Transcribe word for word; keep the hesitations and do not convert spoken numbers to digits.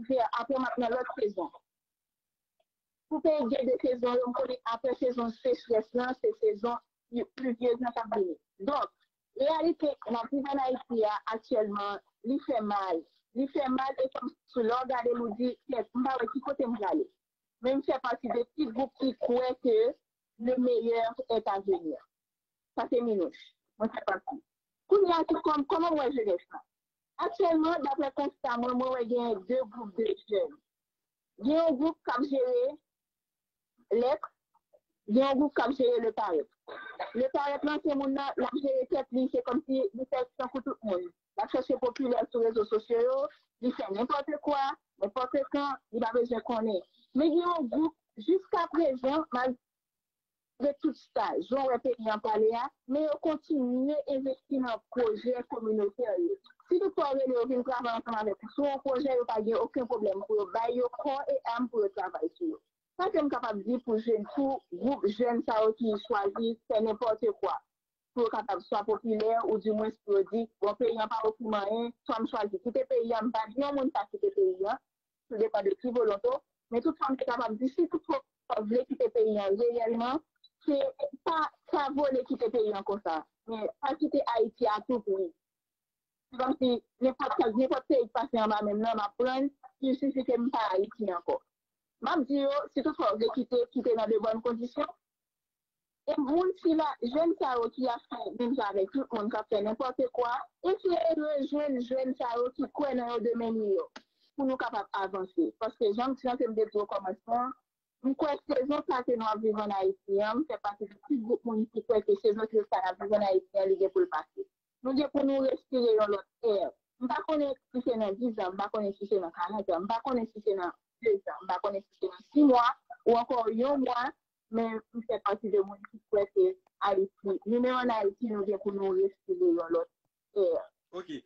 Vè, apre m ap nan lòt sezon. Pou peyi gen de sezon yo, m konnen apre sezon sechrès lan, se sezon plivyez lan k ap vini. Donk, reyalite n ap viv ann Ayiti a aktyèlman, li fè mal. Li fè mal e kòm si lè w gade l ou di, kèt, m pa wè ki kote m prale. Men m fè pati de ti gwoup ki kwè ke le meilleur est à venir. Sa se Minouch. Mwen fè pati. Kounye a, ki kòm, kòman m wè jenès lan? Aktyèlman, daprè konsta mwen, mwen wè genyen de gwoup de jèn. Gen yon gwoup k ap jere lèt, gen yon gwoup k ap jere le parèt. Le parèt lan, se moun nan, l ap jere tèt li, se kòmsi li fè tankou tout moun. L ap chèche popilè sou rezo sosyo yo, li fè nenpòt kwa, nenpòt kan, li pa bezwen konnen. Men gen yon gwoup, jiska prezan, malgre tout staj, jan w wè peyi an prale a, men yo kontinye envesti nan pwojè kominotè yo. Si toutfwa w rele yo vin travay ansanm avèk ou sou yon pwojè, yo pa gen okenn pwoblèm pou yo bay yo kò e am pou yo travay sou yo. Sa ke m kapab di pou jèn, pou gwoup jèn sa yo ki chwazi fè nenpòt kwa, pou yo kapab swa popilè ou dimwens pou yo di, bon, peyi an pa ofri m anyen, swa m chwazi kite peyi an, m pa di yon moun pa kite peyi an, tou depann de ki volonte w, men toutfwa m te kapab di, si toutfwa w vle kite peyi an reyèlman, se pa, pa vole kite peyi an konsa, men pa kite Ayiti a tou pri. Se kòmsi nenpòt sa, nenpòt peyi k pase anba men m nan, m ap pran l, il suffit ke m pa Ayiti ankò. M ap di yo, si toutfwa w vle kite, kite nan de bòn kondisyon. E moun sila, jèn sa yo ki ap fè menm jan avèk tout moun k ap fè nenpòt kwa, eseye rejwenn jèn sa yo ki kwè nan yo de men miyò pou nou kapab avanse. Paske jan m, jan ke m te di okòmansman, m kwè sezon sa ke nou ap viv ann Ayiti an, m fè pati de ti gwoup moun ki kwè ke sezon sa n ap viv ann Ayiti an, li gen pou l pase. Nou gen pou nou respire yon lòt è. M pa konnen si se nan diz an, m pa konnen si se nan karant an, m pa konnen si se nan de zan, m pa konnen si se nan sis mwa ou ankò yon mwa, men m fè pati de moun ki kwè ke Ayiti, nou menm ann Ayiti, nou gen pou nou respire yon lòt è. Ok.